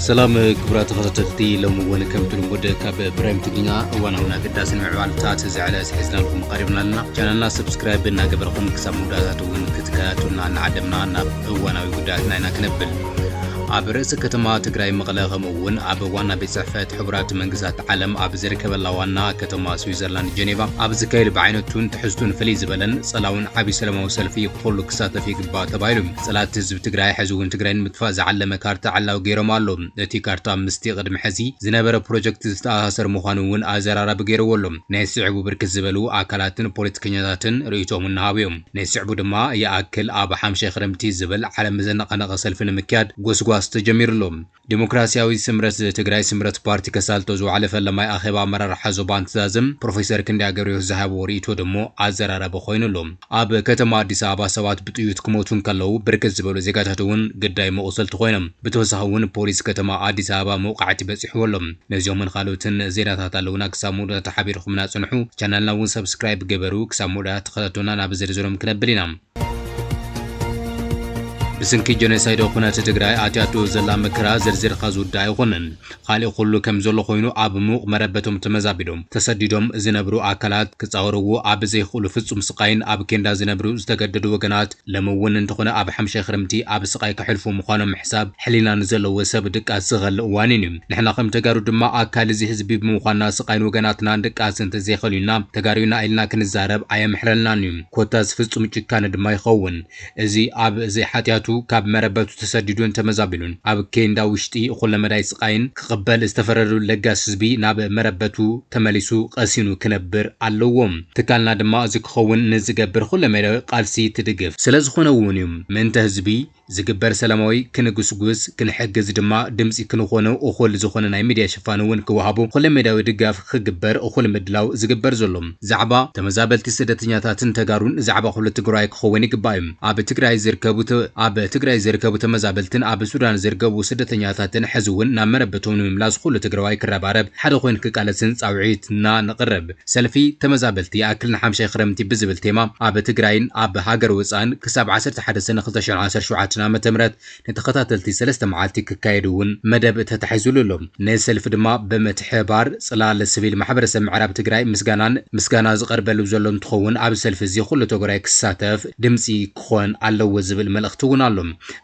ሰላም ክቡራት ተኸታተልቲ፣ ሎሚ እውን ከምቲ ልሙድ ካብ ፕራይም ትግርኛ እዋናውን ኣገዳስን ምዕባለታት ዝዕለ ሒዝናልኩም ቀሪብና ኣለና። ቻናልና ሰብስክራይብ እናገበርኩም ክሳብ መወዳእታ እውን ክትከታተሉና እናዓደምና ናብ እዋናዊ ጉዳያትና ኢና ክነብል። ኣብ ርእሲ ከተማ ትግራይ መቐለ ከምኡ እውን ኣብ ዋና ቤት ጽሕፈት ሕቡራት መንግስታት ዓለም ኣብ ዝርከበላ ዋና ከተማ ስዊዘርላንድ ጀኔቫ ኣብ ዝካየድ ብዓይነቱን ትሕዝቱን ፍልይ ዝበለን ጸላውን ዓቢ ሰላማዊ ሰልፊ ኩሉ ክሳተፍ ይግባእ ተባሂሉ። ጽላት ህዝቢ ትግራይ ሕዚ እውን ትግራይ ንምጥፋእ ዝዓለመ ካርታ ዕላዊ ገይሮም ኣሎ። እቲ ካርታ ምስቲ ቅድሚ ሕዚ ዝነበረ ፕሮጀክት ዝተኣሳሰር ምዃኑ እውን ኣዘራራቢ ገይርዎ ኣሎ። ናይ ስዕቡ ብርክት ዝበሉ ኣካላትን ፖለቲከኛታትን ርእይቶኦም እናሃቡ እዮም። ናይ ስዕቡ ድማ ይኣክል ኣብ ሓምሻይ ክረምቲ ዝብል ዓለም ዘነቓነቐ ሰልፊ ንምክያድ ጎስጓስ ተጀሚሩ ኣሎ። ዲሞክራሲያዊ ስምረት ትግራይ ስምረት ፓርቲ ከሳልጦ ዝወዓለ ፈለማይ ኣኼባ ኣመራርሓ ዞባን ትእዛዝን ፕሮፌሰር ክንደያ ገብረሕይወት ዝሃብዎ ርእይቶ ደሞ ኣዘራራቢ ኮይኑ ኣሎ። ኣብ ከተማ ኣዲስ ኣበባ ሰባት ብጥይት ክሞቱ እንከለዉ ብርክት ዝበሉ ዜጋታት እውን ግዳይ መቑሰልቲ ኮይኖም። ብተወሳኺ እውን ፖሊስ ከተማ ኣዲስ ኣበባ መውቃዕቲ በፂሕዎ ኣሎ። ነዚኦምን ካልኦትን ዜናታት ኣለውና። ክሳብ መወዳእታ ሓቢርኩምና ፅንሑ። ቻናልና እውን ሰብስክራይብ ገበሩ። ክሳብ መወዳእታ ተኸታተሉና፣ ናብ ዝርዝሮም ክነብል ኢና። ብስንኪ ጀኖሳይዳዊ ኩናት ትግራይ ኣትያቶ ዘላ መከራ ዝርዝርካ ዝውዳእ ኣይኮነን። ካሊእ ኩሉ ከም ዘሎ ኮይኑ ኣብ ምዉቕ መረበቶም ተመዛቢሎም ተሰዲዶም ዝነብሩ ኣካላት ክጻወርዎ ኣብ ዘይኽእሉ ፍጹም ስቓይን ኣብ ኬንዳ ዝነብሩ ዝተገደዱ ወገናት ሎሚ እውን እንተኾነ ኣብ ሓምሻይ ክረምቲ ኣብ ስቓይ ከሕልፉ ምዃኖም ምሕሳብ ሕሊና ንዘለዎ ሰብ ድቃስ ዝኸልእ እዋን እዩ። ንሕና ከም ተጋሩ ድማ ኣካል እዚ ህዝቢ ብምዃንና ስቓይን ወገናትናን ድቃስ እንተዘይኸልዩና ተጋሩና ኢልና ክንዛረብ ኣየምሕረልናን እዩ። ኮታስ ፍጹም ጭካነ ድማ ይኸውን። እዚ ኣብ ዘይሓጢኣቱ ካብ መረበቱ ተሰዲዱን ተመዛቢሉን ኣብ ኬንዳ ውሽጢ ኩለመዳይ ስቓይን ክቕበል ዝተፈረደሉ ለጋስ ህዝቢ ናብ መረበቱ ተመሊሱ ቀሲኑ ክነብር ኣለዎ። ትካልና ድማ እዚ ክኸውን ንዝገብር ኩለመዳያዊ ቃልሲ ትድግፍ። ስለ ዝኾነ እውን እዩ ምእንተ ህዝቢ ዝግበር ሰላማዊ ክንጉስጉስ ክንሕግዝ ድማ ድምፂ ክንኾኖ እኹል ዝኾነ ናይ ሚድያ ሽፋን እውን ክወሃቦ ኩለመዳያዊ ድጋፍ ክግበር እኹል ምድላው ዝግበር ዘሎ። ዛዕባ ተመዛበልቲ ስደተኛታትን ተጋሩን ዛዕባ ኩሉ ትግራዋይ ክኸውን ይግባእ እዩ። ኣብ ትግራይ ዝርከቡ ተ-፣ ኣብ ትግራይ ዝርከቡ ተመዛበልትን ኣብ ሱዳን ዝርከቡ ስደተኛታትን ሕዚ እውን ናብ መረበቶም ንምምላስ ኩሉ ትግራዋይ ክረባረብ ሓደ ኮይኑ ክቃለስን ጻውዒትና ንቕርብ። ሰልፊ ተመዛበልቲ ይኣክል ንሓምሻይ ክረምቲ ብዝብል ቴማ ኣብ ትግራይን ኣብ ሃገር ወፃእን ክሳብ ዓሰርተ ሓደ ሰነ ክልተ ሽሕን ዓሰርተ ሸውዓተን ዓመተ ምህረት ንተኸታተልቲ ሰለስተ መዓልቲ ክካየድ እውን መደብ ተታሒዙሉ ኣሎ። ነዚ ሰልፊ ድማ ብምትሕብባር ጽላል ስቪል ማሕበረሰብ ምዕራብ ትግራይ ምስጋናን ምስጋና ዝቐርበሉ ዘሎ እንትኸውን ኣብ ሰልፊ እዚ ኩሉ ትግራይ ክሳተፍ ድምፂ ክኾን ኣለዎ ዝብል መልእኽቲ እውን ኣሎ።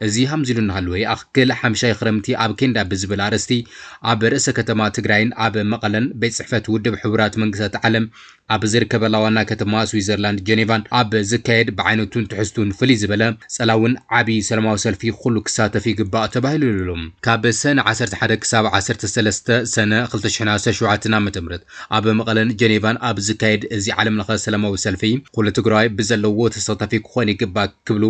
እዚ ሃምዚሉ እናሃለወ ይኣክል ሓምሻይ ክረምቲ ኣብ ኬንዳ ብዝብል ኣርእስቲ ኣብ ርእሰ ከተማ ትግራይን ኣብ መቐለን ቤት ጽሕፈት ውድብ ሕቡራት መንግስታት ዓለም ኣብ ዝርከበላ ዋና ከተማ ስዊዘርላንድ ጀኔቫን ኣብ ዝካየድ ብዓይነቱን ትሕዝቱን ፍልይ ዝበለ ጸላውን ዓቢ ሰላማዊ ሰልፊ ኩሉ ክሳተፍ ይግባእ ተባሂሉ ኣሎ። ካብ ሰነ ዓሰርተ ሓደ ክሳብ ዓሰርተ ሰለስተ ሰነ ክልተ ሽሕን ዓሰርተ ሸውዓተን ዓመተ ምህረት ኣብ መቐለን ጀኔቫን ኣብ ዝካየድ እዚ ዓለም ለኸ ሰላማዊ ሰልፊ ኩሉ ትግራዋይ ብዘለዎ ተሳታፊ ክኾን ይግባእ ክብሉ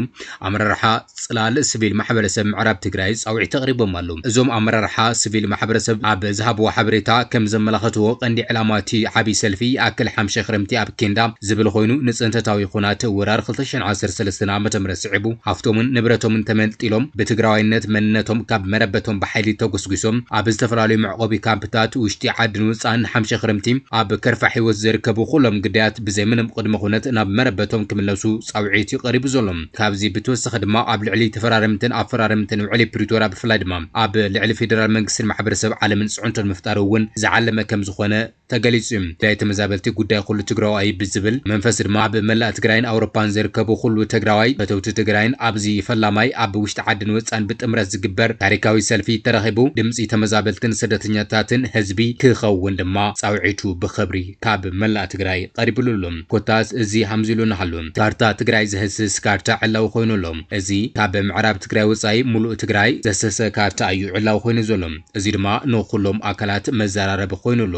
ኣመራርሓ ጽላል ስቪል ማሕበረሰብ ምዕራብ ትግራይ ጻውዒት ኣቕሪቦም ኣለዉ። እዞም ኣመራርሓ ስቪል ማሕበረሰብ ኣብ ዝሃብዎ ሓበሬታ ከም ዘመላኸትዎ ቀንዲ ዕላማ እቲ ዓቢ ሰልፊ ይኣክል ሓምሻይ ክረምቲ ኣብ ኬንዳ ዝብል ኮይኑ ንጽንተታዊ ኩናት ወራር ክልተ ሽሕን ዓሰርተ ሰለስተን ዓመተ ምህረት ስዒቡ ሃፍቶምን ንብረቶምን ተመንጢሎም ብትግራዋይነት መንነቶም ካብ መረበቶም ብሓይሊ ተጎስጒሶም ኣብ ዝተፈላለዩ መዕቆቢ ካምፕታት ውሽጢ ዓድን ወጻእን ሓምሻይ ክረምቲ ኣብ ከርፋ ህይወት ዝርከቡ ኩሎም ግዳያት ብዘይ ምንም ቅድመ ኩነት ናብ መረበቶም ክምለሱ ጻውዒት እዩ ቀሪቡ ዘሎ። ካብዚ ብተወሳኺ ድማ ኣብ ልዕሊ ተፈራረምትን ኣፈራረምትን ውዕሊ ፕሪቶርያ ብፍላይ ድማ ኣብ ልዕሊ ፌደራል መንግስትን ማሕበረሰብ ዓለምን ጽዕንቶ ንምፍጣር እውን ዝዓለመ ከም ዝኾነ ተገሊጹ እዩ። ጉዳይ ተመዛበልቲ ጉዳይ ኩሉ ትግራዋይ ብዝብል መንፈስ ድማ ኣብ መላእ ትግራይን ኣውሮፓን ዝርከቡ ኩሉ ትግራዋይ ፈተውቲ ትግራይን ኣብዚ ፈላማይ ኣብ ውሽጢ ዓድን ወጻን ብጥምረት ዝግበር ታሪካዊ ሰልፊ ተረኺቡ ድምፂ ተመዛበልትን ስደተኛታትን ህዝቢ ክኸውን ድማ ጻውዒቱ ብኽብሪ ካብ መላእ ትግራይ ቀሪብሉ ኣሎ። ኮታስ እዚ ሃምዚሉ እናሃሉ ካርታ ትግራይ ዝህስስ ካርታ ዕላዊ ኮይኑ ኣሎ። እዚ ካብ ምዕራብ ትግራይ ወጻኢ ሙሉእ ትግራይ ዘሰሰ ካርታ እዩ ዕላዊ ኮይኑ ዘሎ። እዚ ድማ ንኩሎም ኣካላት መዘራረቢ ኮይኑ ኣሎ።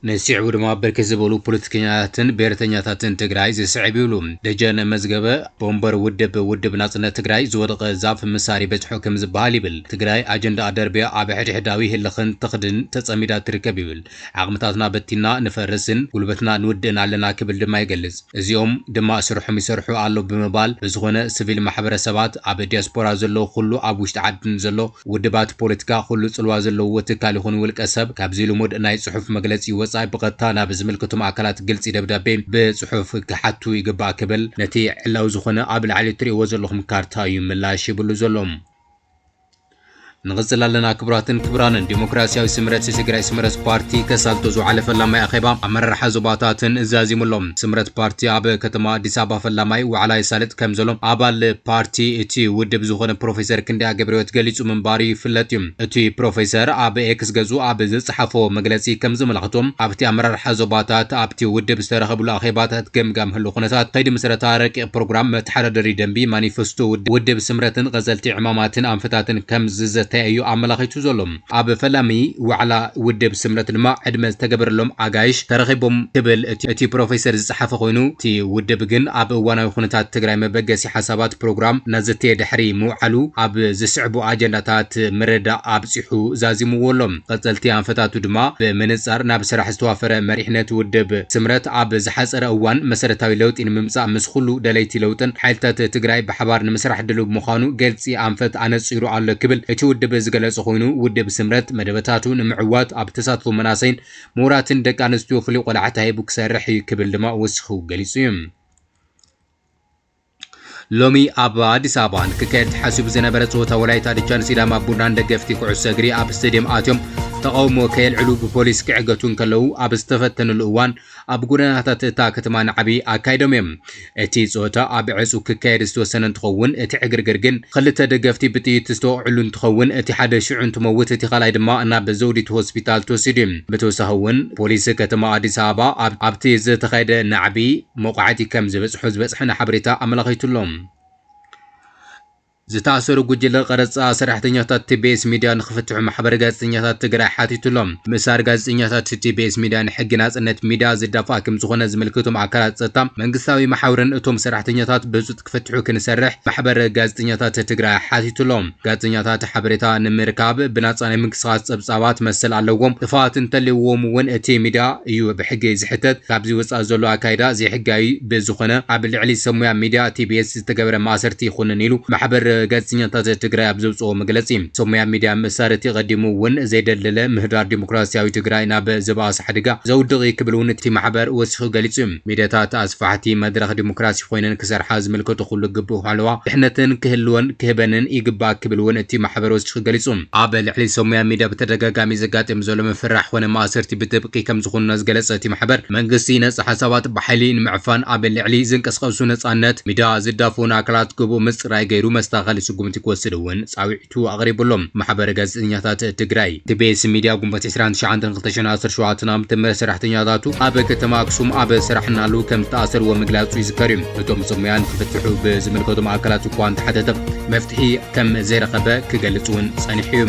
ንስዕቡ ድማ ብርክት ዝበሉ ፖለቲከኛታትን ብሔርተኛታትን ትግራይ ዝስዕብ ይብሉ። ደጀን መዝገበ ቦምበር ውድብ፣ ውድብ ናጽነት ትግራይ ዝወደቐ ዛፍ ምሳር ይበጽሖ ከም ዝበሃል ይብል። ትግራይ ኣጀንዳ ደርብያ ኣብ ሕድሕዳዊ ህልኽን ተኽድን ተጸሚዳ ትርከብ ይብል። ዓቕምታትና በቲና ንፈርስን ጉልበትና ንውድእን ኣለና ክብል ድማ ይገልጽ። እዚኦም ድማ ስርሖም ይሰርሑ ኣሎ ብምባል ብዝኾነ ስቪል ማሕበረሰባት ኣብ ዲያስፖራ ዘሎ ኩሉ ኣብ ውሽጢ ዓድን ዘሎ ውድባት ፖለቲካ ኩሉ ጽልዋ ዘለዎ ትካል ይኹን ውልቀ ሰብ ካብዚ ልሙድ ናይ ጽሑፍ መግለጺ ወጻኢ ብቐጥታ ናብ ዝምልከቶም ኣካላት ግልጺ ደብዳቤ ብጽሑፍ ክሓቱ ይግባእ ክብል ነቲ ዕላዊ ዝኾነ ኣብ ላዕሊ እትርእይዎ ዘለኹም ካርታ እዩ ምላሽ ይብሉ ዘሎ። ንቕጽል ኣለና ክቡራትን ክቡራንን። ዲሞክራሲያዊ ስምረት ትግራይ ስምረት ፓርቲ ከሳልጦ ዝውዓለ ፈላማይ ኣኼባ ኣመራርሓ ዞባታትን ዛዚሙ ኣሎ። ስምረት ፓርቲ ኣብ ከተማ ኣዲስ ኣበባ ፈላማይ ዋዕላ ይሳልጥ ከም ዘሎ ኣባል ፓርቲ እቲ ውድብ ዝኾነ ፕሮፌሰር ክንደያ ገብረህይወት ገሊጹ ምንባሩ ይፍለጥ እዩ። እቲ ፕሮፌሰር ኣብ ኤክስ ገጹ ኣብ ዝጸሓፎ መግለጺ ከም ዘመላኽቶ፣ ኣብቲ ኣመራርሓ ዞባታት ኣብቲ ውድብ ዝተረኸብሉ ኣኼባታት ገምጋም ህሉ ኩነታት ከይዲ ምስረታ ረቂቕ ፕሮግራም መተሓዳደሪ ደንቢ ማኒፌስቶ ውድ-፣ ውድብ ስምረትን ቀጸልቲ ዕማማትን ኣንፈታትን ከም ዝዘተየ እዩ ኣመላኺቱ ዘሎ። ኣብ ፈላሚ ዋዕላ ውድብ ስምረት ድማ ዕድመ ዝተገበረሎም ኣጋይሽ ተረኺቦም ክብል እቲ፣ እቲ ፕሮፌሰር ዝጸሓፈ ኮይኑ፣ እቲ ውድብ ግን ኣብ እዋናዊ ኩነታት ትግራይ መበገሲ ሓሳባት ፕሮግራም እናዘተየ ድሕሪ ምውዓሉ ኣብ ዝስዕቡ ኣጀንዳታት ምርዳእ ኣብጺሑ ዛዚምዎ ኣሎ። ቀጸልቲ ኣንፈታቱ ድማ ብምንጻር ናብ ስራሕ ዝተዋፈረ መሪሕነት ውድብ ስምረት ኣብ ዝሓጸረ እዋን መሰረታዊ ለውጢ ንምምጻእ ምስ ኩሉ ደለይቲ ለውጥን ሓይልታት ትግራይ ብሓባር ንምስራሕ ድሉው ምዃኑ ገልጺ ኣንፈት ኣነጺሩ ኣሎ ክብል እቲ ውድብ ዝገለጸ ኮይኑ፣ ውድብ ስምረት መደበታቱ ንምዕዋት ኣብ ተሳትፎ መናሰይን ምሁራትን ደቂ ኣንስትዮ ፍሉይ ቆላሕታ ሂቡ ክሰርሕ እዩ ክብል ድማ ወሲኹ ገሊጹ እዩ። ሎሚ ኣብ ኣዲስ ኣበባ ንክካየድ ተሓሲቡ ዝነበረ ጸወታ ወላይታ ድቻን ሲዳማ ቡናን ደገፍቲ ኩዕሶ እግሪ ኣብ ስቴድየም ኣትዮም ተቓውሞ ከየልዕሉ ብፖሊስ ክዕገቱ እንከለዉ ኣብ ዝተፈተኑሉ እዋን ኣብ ጎደናታት እታ ከተማ ናዕቢ ኣካይዶም እዮም። እቲ ጸወታ ኣብ ዕጹው ክካየድ ዝተወሰነ እንትኸውን፣ እቲ ዕግርግር ግን ክልተ ደገፍቲ ብጥይት ዝተወቕዕሉ እንትኸውን፣ እቲ ሓደ ሽዑ እንትመውት፣ እቲ ካልኣይ ድማ ናብ ዘውዲቱ ሆስፒታል ተወሲዱ እዩ። ብተወሳኺ እውን ፖሊስ ከተማ ኣዲስ ኣበባ ኣብ-፣ ኣብቲ ዝተኻየደ ናዕቢ መቑዓቲ ከም ዝበጽሖ ዝበጽሐና ሓበሬታ ኣመላኺቱ ኣሎ። ዝተኣሰሩ ጉጅለ ቀረጻ ሰራሕተኛታት ቲ ቢ ኤስ ሚድያ ንኽፍትሑ ማሕበር ጋዜጠኛታት ትግራይ ሓቲቱ ኣሎ። ምእሳር ጋዜጠኛታት ቲ ቢ ኤስ ሚድያ ንሕጊ ናጽነት ሚድያ ዝዳፋእ ከም ዝኾነ ዝምልክቶም ኣካላት ጸጥታ መንግስታዊ መሓውርን እቶም ሰራሕተኛታት ብህጹጽ ክፍትሑ ክንሰርሕ ማሕበር ጋዜጠኛታት ትግራይ ሓቲቱ ኣሎ። ጋዜጠኛታት ሓበሬታ ንምርካብ ብናጻ ናይ ምንቅስቓስ ጸብጻባት መሰል ኣለዎም። ጥፍኣት እንተልይዎም እውን እቲ ሚድያ እዩ ብሕጊ ዝሕተት። ካብዚ ወጻኢ ዘሎ ኣካይዳ ዘይሕጋዊ ብዝኾነ ኣብ ልዕሊ ሰሙያ ሚድያ ቲ ቢ ኤስ ዝተገበረ ማእሰርቲ ይኹንን ኢሉ ማሕበር ጋዜጠኛታት ትግራይ ኣብ ዘውፅኦ መግለፂ። ሰሙያ ሚድያ ምእሳር እቲ ቀዲሙ እውን ዘይደለለ ምህዳር ዲሞክራሲያዊ ትግራይ ናብ ዝበኣሰ ሓደጋ ዘውድቕ እዩ ክብል እውን እቲ ማሕበር ወሲኹ ገሊፁ እዩ። ሚድያታት ኣስፋሕቲ መድረኽ ዲሞክራሲ ኮይነን ክሰርሓ ዝምልከቶ ኩሉ ግቡእ ሓለዋ ድሕነትን ክህልወን ክህበንን ይግባእ ክብል እውን እቲ ማሕበር ወሲኹ ገሊፁ። ኣብ ልዕሊ ሰሙያ ሚድያ ብተደጋጋሚ ዘጋጥም ዘሎ ምፍራሕ ኮነ ማእሰርቲ ብጥብቂ ከም ዝኾኑና ዝገለጸ እቲ ማሕበር፣ መንግስቲ ነጻ ሓሳባት ብሓይሊ ንምዕፋን ኣብ ልዕሊ ዝንቀሳቐሱ ነጻነት ሚድያ ዝዳፈኡን ኣካላት ግቡእ ምጽራይ ገይሩ መስተኻኸሊ ስጉምቲ ክወስድ እውን ጻውዒቱ ኣቕሪቡ ኣሎ። ማሕበር ጋዜጠኛታት ትግራይ፣ ቲ ቢ ኤስ ሚድያ፣ ግንቦት ዕስራን ትሽዓተን ክልተ ሽሕን ዓሰርተ ሸውዓተን ዓመተ ምህረት ሰራሕተኛታቱ ኣብ ከተማ ኣክሱም ኣብ ስራሕ እናሃለዉ ከም ዝተኣሰርዎ ምግላጹ ይዝከር እዩ። እቶም ሰሙያን ክፍትሑ ብዝምልከቶም ኣካላት እኳ እንተሓተተ፣ መፍትሒ ከም ዘይረኸበ ክገልጽ እውን ጸኒሑ እዩ።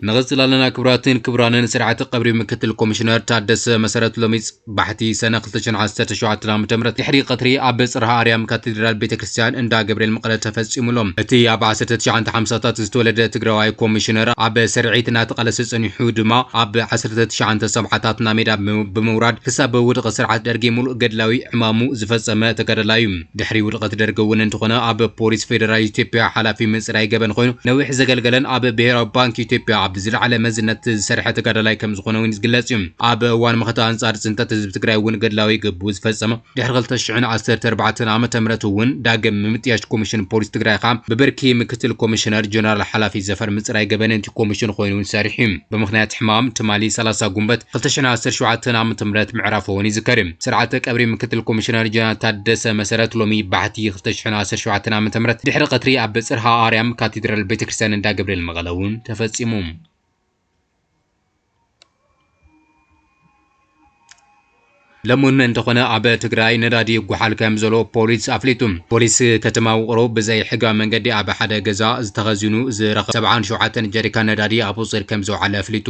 ንቕጽል ኣለና ክቡራትን ክቡራንን። ስርዓተ ቀብሪ ምክትል ኮሚሽነር ታደሰ መሰረት ሎሚ ጽባሕቲ ሰነ ክልተ ሽሕን ዓሰርተ ሸውዓተን ዓመተ ምህረት ድሕሪ ቀትሪ ኣብ ጽርሃ ኣርያም ካቴድራል ቤተ ክርስቲያን እንዳ ገብርኤል መቐለ ተፈጺሙ ኣሎ። እቲ ኣብ ዓሰርተ ትሽዓተ ሓምሳታት ዝተወለደ ትግራዋይ ኮሚሽነር ኣብ ስርዒት እናተቓለሰ ጸኒሑ ድማ ኣብ ዓሰርተ ትሽዓተ ሰብዓታት ናብ ሜዳ ብምውራድ ክሳብ ውድቂ ስርዓት ደርጊ ሙሉእ ገድላዊ ዕማሙ ዝፈጸመ ተጋዳላይ እዩ። ድሕሪ ውድቀት ደርጊ እውን እንተኾነ ኣብ ፖሊስ ፌደራል ኢትዮጵያ ሓላፊ ምጽራይ ገበን ኮይኑ ነዊሕ ዘገልገለን ኣብ ብሔራዊ ባንክ ኢትዮጵያ ኣብ ዝለዓለ መዝነት ዝሰርሐ ተጋዳላይ ከም ዝኾነ እውን ዝግለጽ እዩ። ኣብ እዋን መኸተ ኣንጻር ጽንተት ህዝቢ ትግራይ እውን ገድላዊ ግብኡ ዝፈጸመ ድሕሪ ክልተ ሽሕን ዓሰርተ ኣርባዕተን ዓመተ ምህረት እውን ዳግም ምምጥያሽ ኮሚሽን ፖሊስ ትግራይ ኸኣ ብብርኪ ምክትል ኮሚሽነር ጀነራል ሓላፊ ዘፈር ምጽራይ ገበን እቲ ኮሚሽን ኮይኑ እውን ሰሪሑ እዩ። ብምኽንያት ሕማም ትማሊ ሰላሳ ጉንበት ክልተ ሽሕን ዓሰርተ ሸውዓተን ዓመተ ምህረት ምዕራፉ እውን ይዝከር እዩ። ስርዓተ ቀብሪ ምክትል ኮሚሽነር ጀነራል ታደሰ መሰረት ሎሚ ባሕቲ ክልተ ሽሕን ዓሰርተ ሸውዓተን ዓመተ ምህረት ድሕሪ ቀትሪ ኣብ ጽርሃ ኣርያም ካቴድራል ቤተክርስትያን እንዳ ገብርኤል መቐለ እውን ተፈጺሙ። ለሙን እንተኾነ ኣብ ትግራይ ነዳዲ ይጓሓል ከም ዘሎ ፖሊስ ኣፍሊጡ። ፖሊስ ከተማ ውቕሮ ብዘይ ሕጋዊ መንገዲ ኣብ ሓደ ገዛ ዝተኸዚኑ ዝረኸ ሰብዓን ሸውዓተን ጀሪካን ነዳዲ ኣብ ቁፅፅር ከም ዘውዓለ ኣፍሊጡ።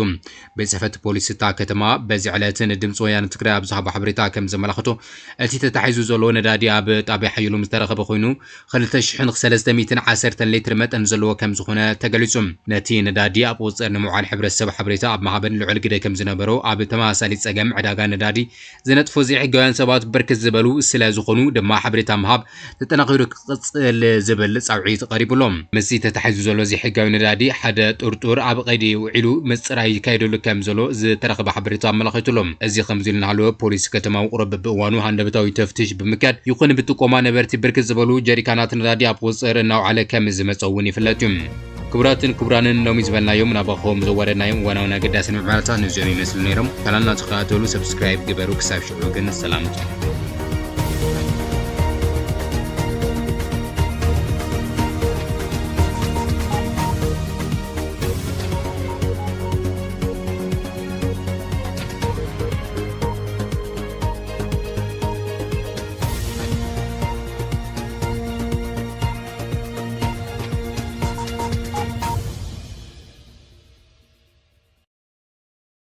ቤት ጽሕፈት ፖሊስ እታ ከተማ በዚ ዕለት ንድምፂ ወያነ ትግራይ ኣብ ዝሃቦ ሓበሬታ ከም ዘመላኽቶ፣ እቲ ተታሒዙ ዘሎ ነዳዲ ኣብ ጣብያ ሓየሎም ዝተረኸበ ኮይኑ፣ ክልተ ሽሕን ሰለስተ ሚእትን ዓሰርተን ሊትር መጠን ዘለዎ ከም ዝኾነ ተገሊጹ። ነቲ ነዳዲ ኣብ ቁጽጽር ንምውዓል ሕብረተሰብ ሓበሬታ ኣብ ምሃብን ልዑል ግደ ከም ዝነበሮ፣ ኣብ ተመሳሳሊ ጸገም ዕዳጋ ነዳዲ ዝነ-፣ ተሳትፎ ዘይሕጋውያን ሰባት ብርክት ዝበሉ ስለ ዝኾኑ ድማ ሓበሬታ ምሃብ ተጠናኺሩ ክቕፅል ዝብል ፃውዒት ቀሪቡ ኣሎ። ምስዚ ተታሒዙ ዘሎ ዘይሕጋዊ ነዳዲ ሓደ ጥርጡር ኣብ ቀይዲ ውዒሉ ምፅራይ ይካየደሉ ከም ዘሎ ዝተረኸበ ሓበሬታ ኣመላኺቱ ኣሎ። እዚ ከምዚ ኢሉ እናሃለወ ፖሊስ ከተማ ውቕሮ በብእዋኑ ሃንደበታዊ ተፍትሽ ብምክያድ ይኹን ብጥቆማ ነበርቲ ብርክት ዝበሉ ጀሪካናት ነዳዲ ኣብ ቁፅፅር እናውዓለ ከም ዝመፀ እውን ይፍለጥ እዩ። ክቡራትን ክቡራንን ሎሚ ዝበልናዮም ናባኹም ዘዋደድናዮም እዋናውን ኣገዳስን ምዕባለታት ነዚኦም ይመስሉ ነይሮም። ቻናልና ተኸታተሉ፣ ሰብስክራይብ ግበሩ። ክሳብ ሽዑ ግን ሰላም።